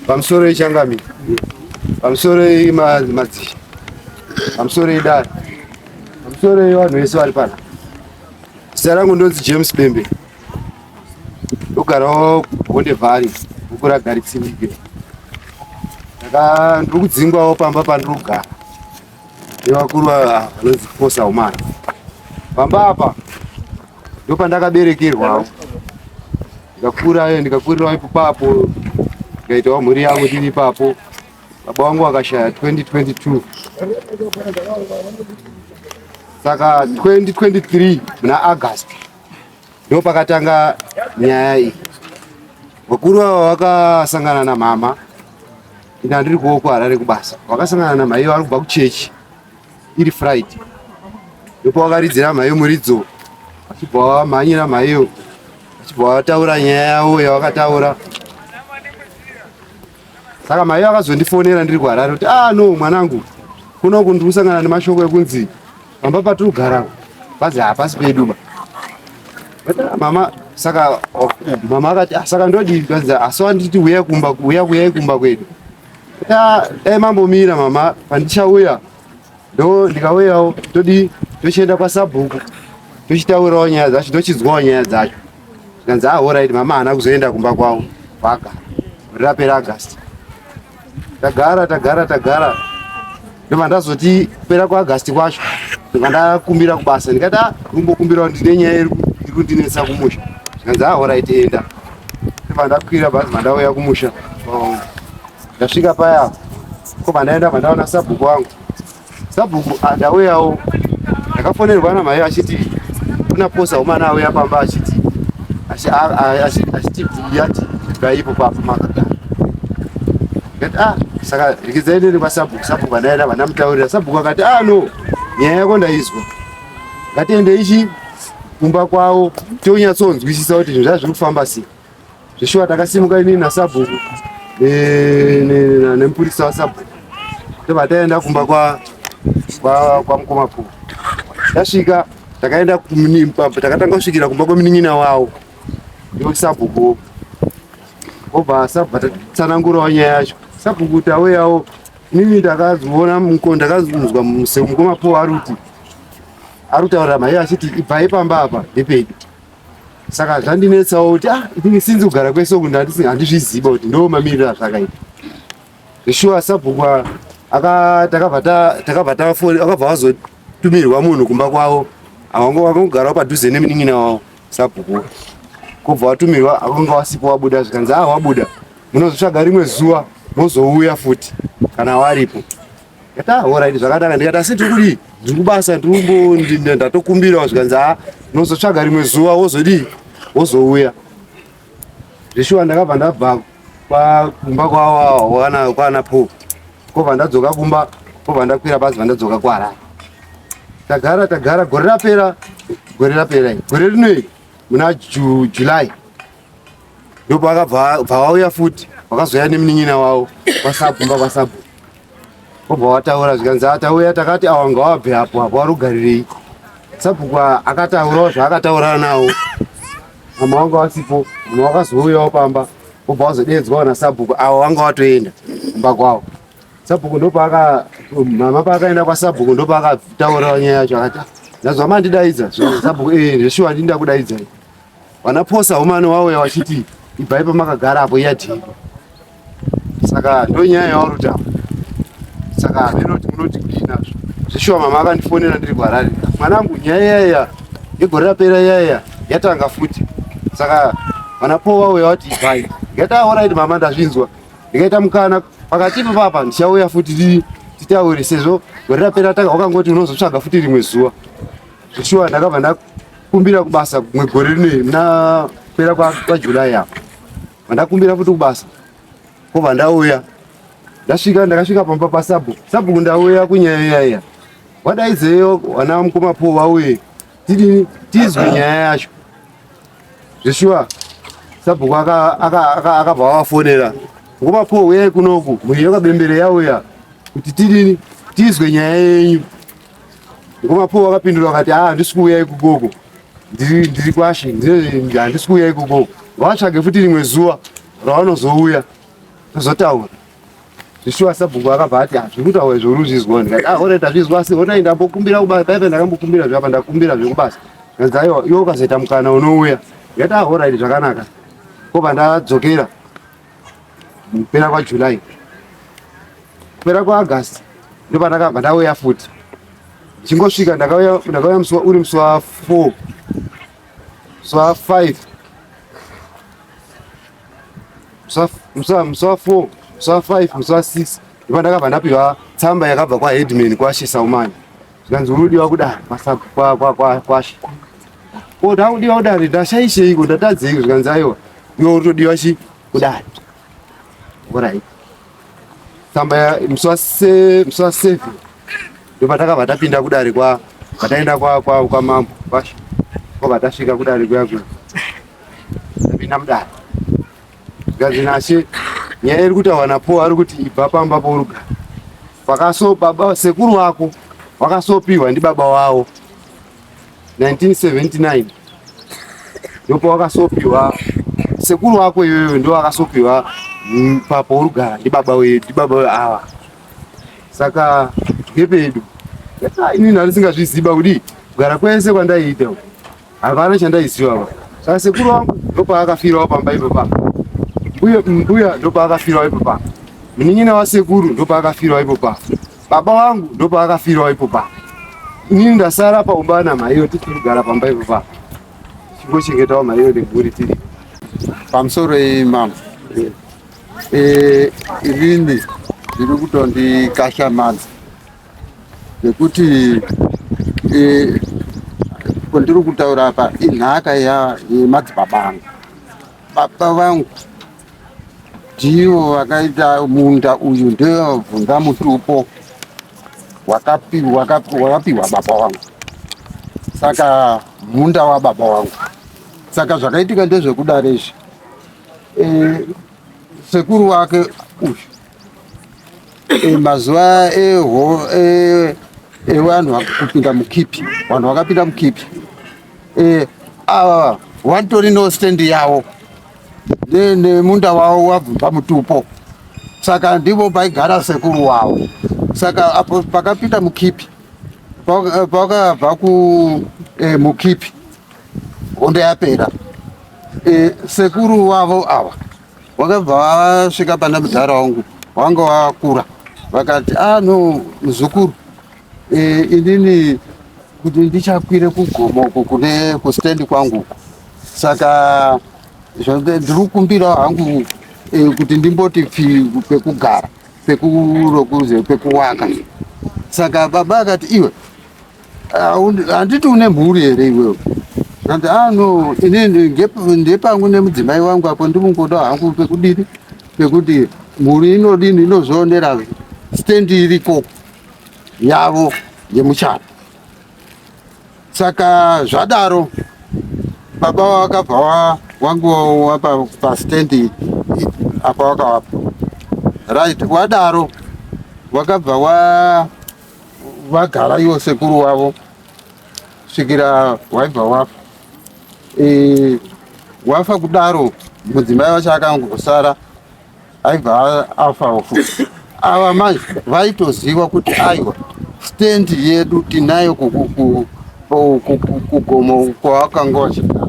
Pamusoro yechangamire, pamusoro yemadzishe, pamusoro yedare, pamusoro yevanhu vese vari pana. Zita rangu ndonzi James Bembe, ndogarawo Honde Valley, bhuku raGaritsindike. Ndiri kudzingwawo pamba pandiri kugara nevakuru vanonzi Posa Umara. Pamba apa ndopandakaberekerwawo ndikakura ndikakurirawo ipapo ndikaitawo mhuri yangu tiri ipapo. Baba vangu vakashaya 2022 saka 2023 muna August ndo pakatanga nyaya iyi. Vakuru ava vakasangana namama ina ndiri kuwo kuHarare kubasa, vakasangana namai vari kubva kuchechi iri Friday, ndipo vakaridzira mhaiyo muridzo, vachibva vamhanyira mhaiyo, vachibva vataura nyaya yavo yavakataura. Saka mhaiyo akazondifonera ndiri kuHarare kuti ah no mwanangu, kunoku ndiri kusangana nemashoko ekunzi pamba patiri kugara panzi hapasi pedu ba. Mama saka mama akati ah, saka ndodii? Kanzi asi wanditi uya kumba, uya kuyai kumba kwedu. Dai mambomira mama, pandichauya ndo ndikauyawo todii, tochienda kwasabhuku tochitaurawo nyaya dzacho, tochinzwawo nyaya dzacho. Zvikanzi ah, alright mama haana kuzoenda kumba kwavo kwagara gore rapera August. Tagara tagara tagara, ndobva ndazoti kupera kwaAugust kwacho ndobva ndakumbira kubasa, ndikati ah, ndimbokumbirawo ndine nyaya iri kundinetsa kumusha. Zvikanzi ah, alright enda. Ndobva ndakwira bhazi mandauya kumusha. Ndasvika paya kobva ndaenda bva ndaona sabhuku wangu. Sabhuku andauyawo, ndakafonerwa namai achiti kuna posa umana auya pamba achiti achiti yati ibvaipo papo makagara. Ndikati ah, saka rekedza endeni kwasabhuku. Sabhuku andaenda vandamutaurira. Sabhuku akati ah no, nyaya yako ndaizwa, ngatiende ichi kumba kwavo tonyatsonzwisisa kuti zvinhu zvazviri kufamba sei. Zveshuwa takasimuka inini nasabhuku nemupurisa wasabhuku tobva taenda kumba kwamukoma Puu. Tasvika takaenda takatanga kusvikira kumba kwemunin'ina wavo ndiwo sabhuku, obva sabva tatsanangurawo nyaya yacho. Sabhuku tauyawo, inini ndakazoona ndakazonzwa mukoma Puu ari kuti ari kutaurira mhai achiti ibvai pamba apa ndepedu. Saka zvandinetsawo kuti ah, inini sinzi kugara kwese uku handizviziva kuti ndo mamiriro azvakaita. Zveshuwa sabhuku takabva tafoni akabva vazotumirwa munhu kumba kwavo, vakangogarawo padhuze nemunin'ina wavo sabhuku, kobva watumirwa akanga wasipo wabuda, zvikanzi ah wabuda, munozotsvaga rimwe zuva mozouya futi kana waripo. Ndikati ah alright zvakanaka, ndikati asi ndiri kudii, ndiri kubasa, ndatokumbirawo, zvikanzi ah unozotsvaga rimwe zuva wozodii wozouya. Zveshuwa ndakabva ndabva kumba kwana Paul, kobva ndadzoka kumba, kobva ndakwira bhazi vandadzoka kuHarare. Tagara tagara gore rapera, gore rapera iri, gore rino iri muna July ndipo vakabva vauya futi, vakazouya nemunin'ina wavo kwasabhu, kwasabhu obva wataura, zvikanzi atauya takati awa ngawabve apo apo warugarirei. Sabhuku akataurawo zvaakataura nawo, mama wanga wasipo, mama wakazouyawo pamba obva wazodeedzwawo nasabhuku avo vanga watoenda kumba kwavo. Sabhuku ndopaaka mama paakaenda kwasabhuku ndopaakataurawo nyaya yacho, akati ndazwa mandidaidza sabhuku, eh zveshuwa ndinda kudaidzai. Vana Posa humani wauya wachiti ibvai pamakagara apo iyadhii. Saka ndonyaya yauri kutaura. Saka hameno kuti munoti kudii nazvo. Zveshuwa mama akandifonera ndiri kuHarare. Mwanangu nyaya yaya yegore rapera yaya yatanga futi. Saka vana Po vauya vati ibvai. Ndikati ah alright mama ndazvinzwa. Ndikaita mukana pakati papa ndichauya futi titaure sezvo gore rapera tanga wakangoti unozotsvaga futi rimwe zuva. Zveshuwa ndakabva ndakumbira kubasa kumwe gore rineri muna kupera kwaJuly apo. Ndakumbira futi kubasa kobva ndauya, ndasvika ndakasvika pamba pasabhuku. Sabhuku ndauya kunyaya iya iya, wadaidzeyo vana mukoma Po vauye tidini tizwe nyaya yacho. Zveshuwa sabhuku akabva wavafonera, mukoma Po uyai kunoku, mhuri yekwaBembere yauya kuti tidini tizwe nyaya yenyu. Mukoma Po vakapindura vakati ah, handisi kuuya ikokoko, ndiri kwashe, handisi kuuya ikokoko, ngavatsvage futi rimwe zuva ravanozouya. Tozotaura. Zvishuwa sabhuku akabva ati ah, zviri kutaura izvo uri kuzvizwa ndikati ah alright tazvizwa asi honai ndambokumbira kubasa paipa ndakambokumbira zve apa ndakumbira zvekubasa. Zvikanzi aiwa iwe ukazoita mukana unouya. Ndikati ah alright zvakanaka. Kobva ndadzokera kupera kwaJuly kupera kwaAugust ndopandakabva ndauya futi ndichingosvika ndakauya ndakauya musi uri musi wa 4 musi wa 5 musi wa 4 musi wa 5 musi wa 6 ndipo ndakabva ndapiwa tsamba yakabva kwaheadman kwashe Saumani zvikanzi urudiwa kudare kwashe ko ndakudiwa kudare ndashaisheiko ndatadzeiko zvikanzi aiwa iwe urutodiwa chi kudare orit tsamba musi wa 7 ndopatakabva tapinda kudare kwa pataenda kwamambo kwashe kwabva tasvika kudare kuya kuya tapinda mudare zvikanzi nashe nyaya iri kutaurwa napo ari kuti ibva pamba pourugara pakaso baba sekuru wako wakasopiwa ndibaba wavo 1979 ndipo wakasopiwa sekuru wako iyoyo ndo wakasopiwa mm, papourugara ndibaba wedu ndibaba ava saka ngepedu inini handisingazviziba kudii kugara kwese kwandaiita Hapana chandaiziva ba. Saka sekuru wangu ndopaakafirawo pamba ipo pa. Mbuya mbuya ndopaakafirawo ipo pa. Munin'ina wasekuru ndopaakafirawo ipo pa. Baba wangu ndopaakafirawo ipo pa. Inini ndasara paumba namaiyo tichiri kugara pamba ipo pa. Chingochengetawo maiyo nemhuri tiri. Pamusoro imambo. Eh, inini ndiri kutondikashamadza nekuti eh, kwandiri kutaura apa inhaka yemadzibaba angu. Baba vangu ndivo vakaita munda uyu, ndovabvunza mutupo wakapiwa baba vangu, saka munda wababa vangu. Saka zvakaitika ndezvekudaro izvi, eh, sekuru wake uyu E, mazuva evanhu e, kupinda mukipi vanhu vakapinda mukipi e, ava vantori no stand yavo nemunda wavo wabva pamutupo saka ndipo paigara sekuru wavo saka apo pakapinda mukipi pakabva ku e, mukipi hondo yapera e, sekuru wavo ava Wakabva wasvika pana mudhara wangu wanga wakura, vakati ah no muzukuru e, inini kuti ndichakwire kugomo uko kune kustendi kwangu uko saka ndiri kukumbirawo hangu e, kuti ndimboti pfi pekugara pekurokuze pekuwaka saka baba akati iwe Handiti une mhuri here iwewe? Kanti ah no, ini ndepangu nemudzimai wangu apo ndimungoda hangu pekudini pekuti mhuri inodini inozoonera stendi iriko yavo yemuchato. Saka zvadaro baba vakabva wangu wapa pastendi apa wakavapa right wadaro wakabva wa vagara ivo sekuru wavo svikira waibva wafa e, wafa kudaro mudzimai wacho akangosara aibva afawo futi ava manje vaitoziva kuti aiwa stendi yedu tinayo kugomo kwawakanga wachigara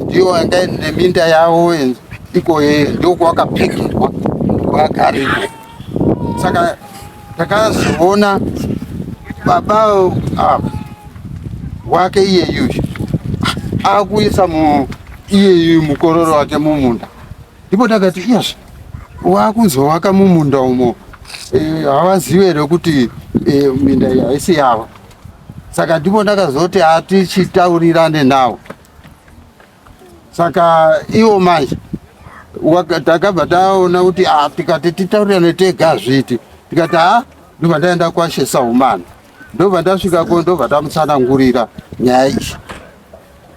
ndiyo yanga neminda yavo ikoye ndokwakapikirwa kwagariko saka Takazoona baba apa wake iyeyu akuisa mu iyeyu mukororo wake mumunda, ndipo takati iyazve wakuzowaka mumunda umo eh, havazive here kuti e, minda iyi haisi yavo. Saka ndipo ndakazoti hatichitaurirane nawo. Saka iwo manje takabva taona kuti ah, tikati titaurirane tega hazviiti, tikati ha ndobva ndaenda kwashe Sahumana, ndobva ndasvikako ndobva tamutsanangurira nyaya iyi,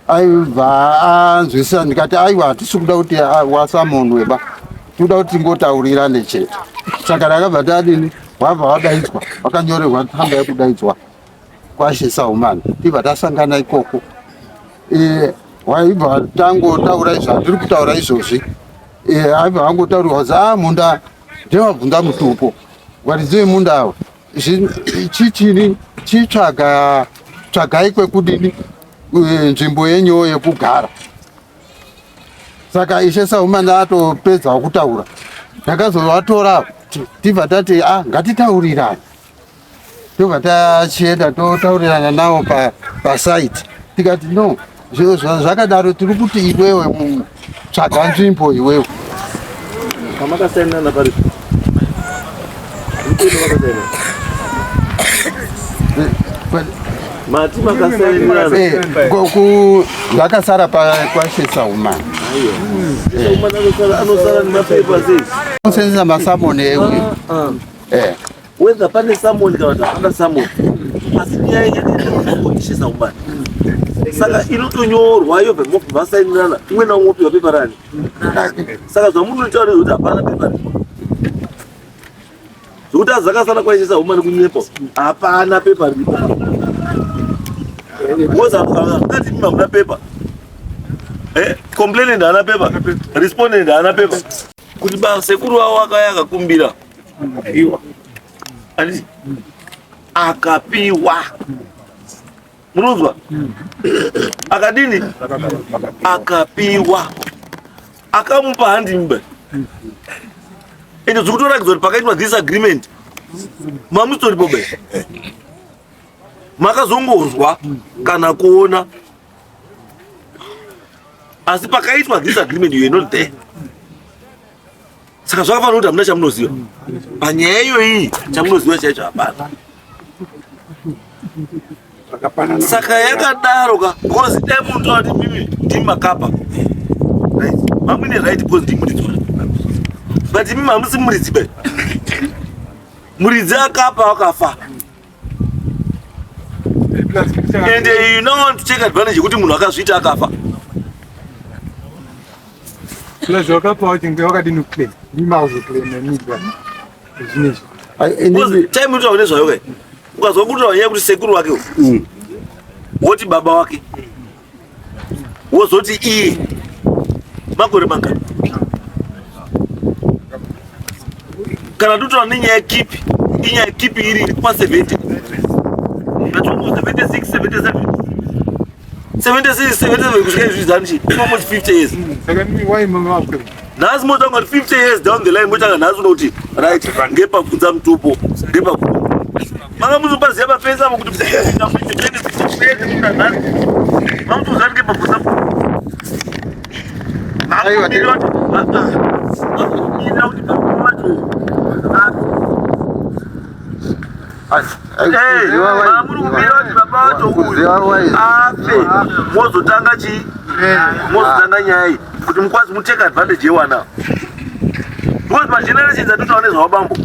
aibva anzwisisa. Ndikati aiwa hatisi kuda kuti ah, wasamonwe ba, tikuda kuti tingotaurirane chete. Saka ndakabva tadini, wabva wadaidzwa, wakanyorerwa tsamba yekudaidzwa kwashe Sahumana, tibva tasangana ikoko. Eh, waibva tangotaura izvo zvandiri kutaura izvozvi. Eh, aibva vangotaurirwa kuti a ah, munda ndewabvunza mutupo varidzi vemunda awa chichini chitsvaga tsvagai kwekudini eh, nzvimbo yenyu yekugara saka ishe saumana atopedzawo kutaura takazovatora tibva tati a ah, ngatitaurirane tobva tachienda totaurirana nawo pasaiti tikati no zviro zvakadaro tiri kuti iwewe tsvaga nzvimbo iwewe pamakasainana pari mati makasainana eh, zvakasara kwashe saumana anosara nemapepa sei anosenzesa masamoni ewe ah, ah. eh. Whether pane summon kana kuti hapana summon, asi nyaya yakaishesa kubata. Saka inotonyorwa yobva mobva vasainirana, umwe naumwe opiwa pepa rani. Saka zvamunotaura kuti hapana pepa rani. Zvekuti azakasara kwaishesa humani kunyepa, hapana pepa riripo. Because akati mimi hamuna pepa. Eh, complainant haana pepa, respondent haana pepa. Kuti ba sekuru wavo akaya akakumbira Akapiwa. Anditi? Akapiwa. Munonzwa? Akadini? Akapiwa. Akamupa handi mbe. Ende zvikutorakidza kuti pakaitwa this agreement mamusitoripo be. Makazongozwa kana kuona asi pakaitwa this agreement you were not there. Saka zvakafanira kuti hamuna chamunoziva panyaya iyoyi, chamunoziva chaicho hapana. Saka yakadaro ka because dai munhu ati mimi ndimi makapa mamuine right because ndimi muridzi wacho, but imimi hamusi muridzi be muridzi akapa akafa and you now want to take advantage yekuti munhu akazviita akafa. Plus wakapa wacho nge wakadini kuclaim ndima kuzoclaim nemidwa zvinezvi time utaura nezvayo kai ukazwa kutaura nyaya yekuti sekuru wake mm. woti baba wake wozoti iye makore mangani kana totaura nenyaya yekipi inyaya yekipi iri iri kuma 70 76 77 76 77 kusvika izvi zanu chi almost 50 years nhasi motanga kuti 50 years down the line motanga nhasi unoti right ngepabvunza mutupo ngepabvunza manga muzopaziva mafensi avo kuti mamutoziva ngepabvunza afe mozotanga chii mozotanga nyaya iyi kuti mukwazi mutake advantage yewana because magenerations atotaura nezvawabambo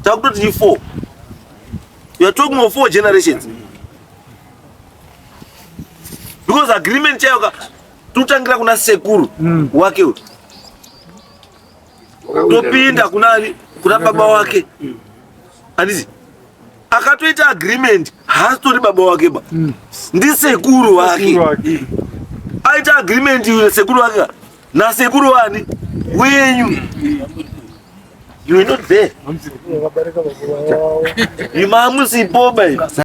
takutoti ni four you are talking of four generations because agreement chayo ka totangira kuna sekuru mm. wake uyu topinda kunani kuna baba wake handiti akatoita agreement haasitori baba wake ba mm. ndisekuru wake aita agreement uyu sekuru wake nasekuru wani wenyu you are not there imamusipo ba.